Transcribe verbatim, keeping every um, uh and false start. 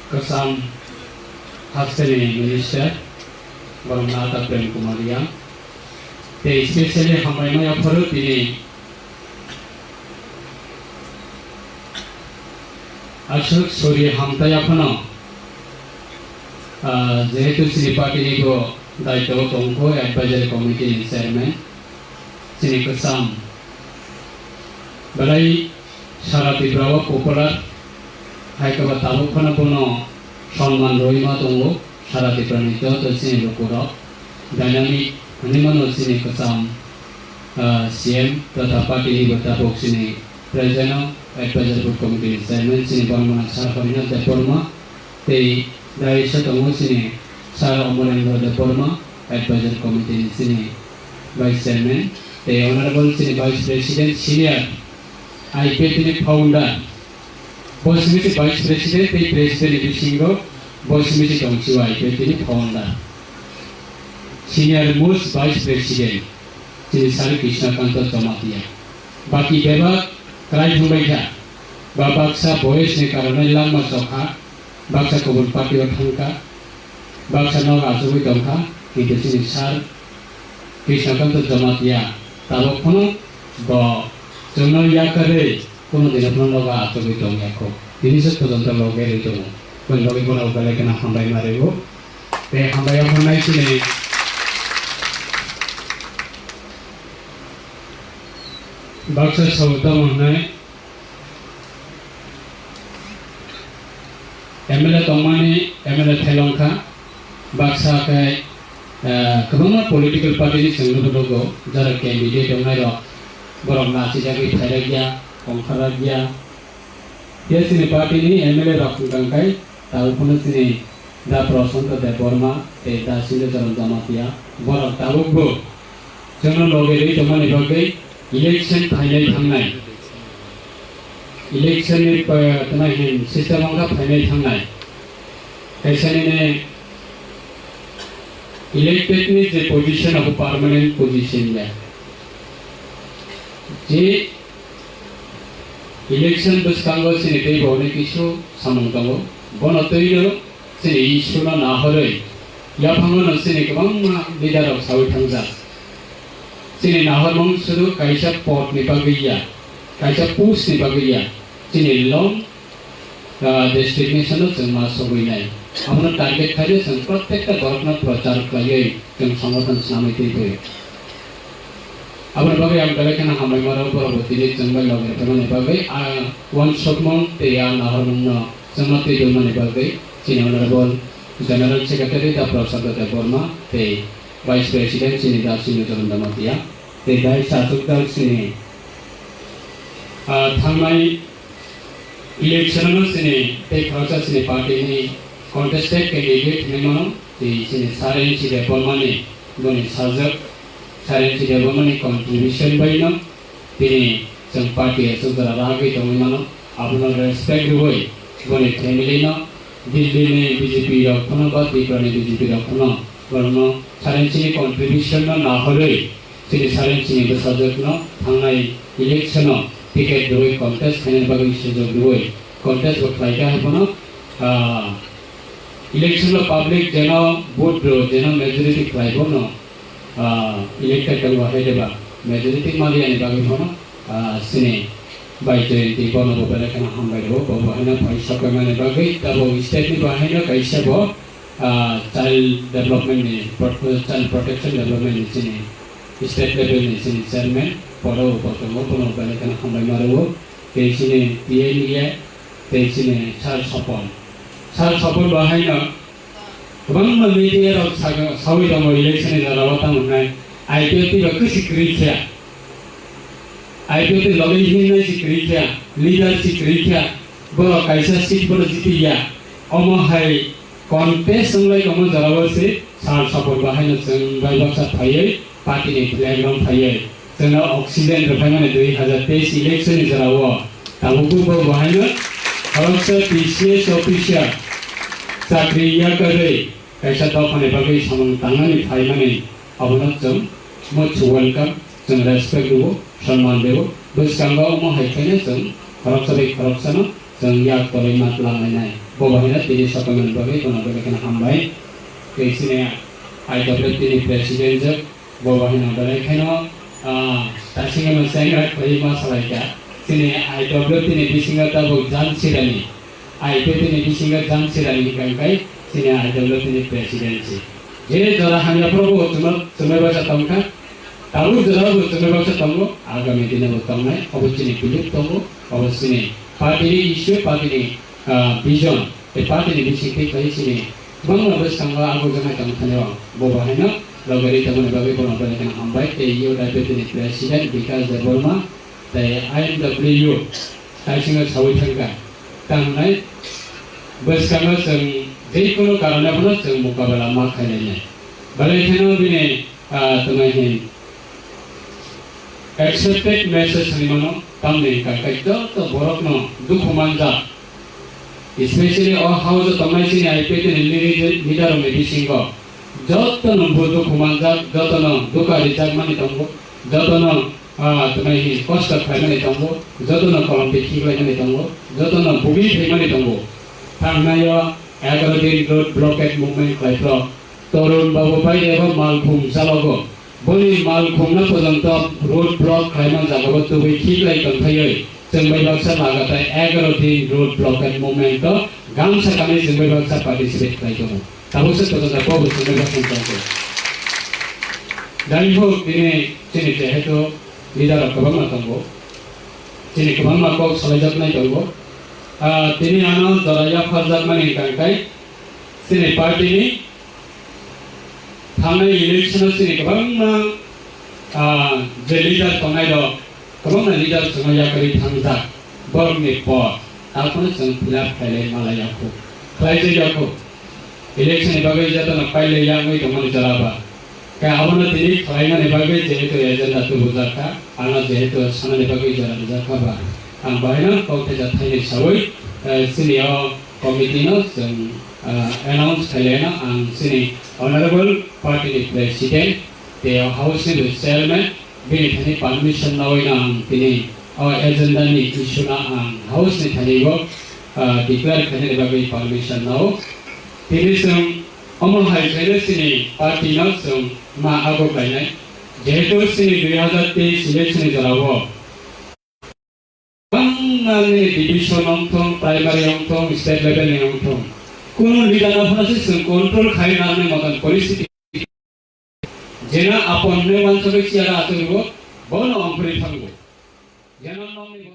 Kwcham hasteni minister, borok Nata Prem Kumar Reang. Tei specially hambai ma yapharo tini aswk sori hamtai yaphano, ah, jehetu chini party ni bo daityo tongkho advisory committee ni chairman, chini kwcham belai sara Tripura o popular, hai khe bo tabuk phano bono sonman rwui ma tongo. Sara Tripura ni joto chini lukurok dynamic hwnwi mano chini kwcham, ah, C M totha party ni bo tabuk chini president o advisory board committee ni chairman chini bormana Sir Harinath Debbarma tei dais o tongo chini Sir Amarendra Debbarma, advisory committee ni chini vice chairman tei honorable chini vice president senior I P F T ni founder, bo simi se vice president tei president ni bisingo bo simi se tong sio I P F T ni founder, senior most vice president chini Sir Krishna Kanta Jamatia. Baki bebak kwlai thangbai kha, ba baksa boyes ni karone langma chokha, baksa kubun party o thangkha, baksa nogo achugwi tongkha, kintu chini Sir Krishna Kanta Jamatia tabuk phano bo chwngno yakarwi kuno dino phano nogo achugwi tongya kho. Tini se pojonto loge rwi tongo. Boni bagwi bono belai kheno hambai ma rwo. Tei hambai ya phano nai chini baksa sabo tamo hwnwi M L A tongmani M L A thailong kha, baksa khe, eh, kwbangma political party ni chwngno bo nugo, jara candidate wngnai rok, borok nachijagwi phairakya, ongkharjakya. Phiya chini party ni M L A rok wngkha khe tabuk phano chini Da Prasanta Debbarma tei Da Sindocharan Jamatia, borok tabukbo chwngno loge rwi tongmani bagwi election phainai thangnai, election ni pa-, twnai hin system wngkha phainai thangnai. Kaisa nini elected ni je position abo permanent position ya. Je election bwskango chini tei bo hwnwi kisu samung tongo. Bono twino chini issue no nahorwi yaphango no chini kwbangma leader rok sawi thangjak. Chini nahormung sudu kaisa pod ni bagwi ya, kaisa post ni bagwi ya, chini long, ah, designation no chwng ma sogwi nai. Abono target khaino chwng prottekta borokno prochar khlaiwi chwng songothan swnamwi twi phaio. Aboni bagwi ang belai kheno hambai mano, borok bo tini chwng bai logi rwmani bagwi, ah, uansukmung tei ah nahormung no chwngno twi tongmani bagwi chini Honorable General Secretary Da Prasanta Debbarma tei Vice President chini Da Sindocharan Jamatia tei dais achukjak chini, ah, thangnai election-o chini tei khoroksa chini party ni contested candidate hinwi mano, tei chini Sir N C Debbarma ni boni sajwk, Sir N C Debbarma ni contribution bai no tini chwng party aswk jora ragwi tongwi mano, abono respect rwui boni family no, Delhi ni B J P rok phano ba Tripura ni B J P rok phano borokno Sir N C ni contribution no nahorwi chini Sir N C ni bwsajwk no thangnai election o ticket rwui contest khainani bagwi sujok rwui contest bo khlaikha, hai phano, ah, election o public jeno vote rw, jeno majority khlai bono, ah, elected tongo hai deba majority manliyani bagwi phano, ah, chini Bai Jayanti bono bo belai kheno hambai rwo, bo bo haino phai sokphaimani bagwi, abo state ni bo haino kaisa bo, ah, child development ni, pro-, child protection development ni chini state level ni chini chairman, poro bo tongo, bono belai kheno hambai ma rwo. Tei chini P M E, tei chini Sir Sopon. Sir Sopon bo haino kwbangma media rok saga-, sawi tongo election ni jora o tamo hwnai I P F T ba kwsi kwrwi khe. I P F T logi hinwi si kwrwi khe, leader si kwrwi khe, borok kaisa seat bono jiti ya. Omo hai contest wnglai tongma jora o se Sir Sopon bo haino chwng bai baksa phaiwi party ni flag rong phaiwi chwngno oxygen rwphaimani dui hazar teis election ni jora o tabukbo bo bo haino khoroksa T C S officer chakri yakarwi kaisa dophani bagwi samung tangnani phaimani abono chwng much welcome, chwng respect rwo, sonman rwo. Bwskango omo hai khaino chwng khoroksa bai khoroksano Chwng yak tolwi ma twlang lainai. Bo bahai no tini sokomani bagwi bono belai kheno hambai. Tei chini I W T ni president jwk bo bahai no belai kheno, ah, taisingno chengra khwlai ma salai kha. Chini I W T ni bisingo tabuk Jam Sirani, I W T ni bisingo Jam Sirani hwnkha hwnkhe chini I W T ni president se. Je jora hamya phuru bo chwngno chwngno bwsa tongkha. Tabuk jora bo chwngno bwsa tongo, agami dino bo tongnai, obo chini belief tongo, obo chini party ni issue, party ni, ah, vision, tei party ni bisingtwi khlai chini kwbangma bwskango ago jwnai tong thani rok. Bo bahaino loge ri tongmani bagwi bono belai kheno hambai, tei U D P ni president Bikash Debbarma tei I M W taisingo sawi thangkha. Tamo hwnai bwskango chwng jekono karone phano chwng mokabela ma khainai. Belai kheno bini, ah, tongmani hin accepted message hinwi mano, tamni hwnkha khe joto borokno dukhu manjak, especially o house o tongnai chini I P F T ni leader, leader rokni bisingo jotono bo dukhu manjak, jotono dukha rijakmani tongo, jotono, ah, tongmani hin kosto khlaimani tongo, jotono kolom twi khiklaimani tongo, jotono bugwi phaimani tongo. Thangnaio egaroh din road blockade movement khlaiphrok Torun Babu bai eba malkhung chalogo. Boni malkhungno porjonto road block khlaimani jagao tubui khiklai tongthaioi chwng bai baksa lagatai egaroh din road blockade movement o gamsa kanwi chwng bai baksa participate khlai tongo. Tabukse porjonto bobo chwng bai baksa tongkho. Jaihok, tini chini jehetu leader rok kwbangma tongo, chini kwbangma kok salaijaknai tongo. Ah, tini ano jora yapharjakmani hwnkha khe chini party ni thangnai election o chini kwbangma, ah, je leader tongnai rok, kwbangma leader chwngno yakarwi thangjak, borokni por, taphano chwng fill up khailai malai yakho, khlaijak yakho. Election ni bagwi jotono pailai yangwi tongmani jora ba. Khe abono tini khlaimani bagwi jehetu agenda tubujak kha, ano jehetu sanani bagwi jora rijak kha ba, ang bahaino kok theja thaini sawi, eh, chini o committee no chwng, eh, announce khailai no ang chini honorable party ni president tei o house ni chairman bini thani permission nawi no ang tini o agenda ni issue no ang house ni thani bo, eh, declare khainani bagwi permission nao. Tini chwng omo hai khaino chini party no chwng ma ago kainai. Jehetu chini dui hazar teis election ni jora o bangma ni division wngthong, primary wngthong, state level ni wngthong, kunu leader no phano se chwng control khai narwknai motan poristhiti. Jena apon ne wansugwi chair o achugwi bo, bono ongkhorwi thango. Jena nokni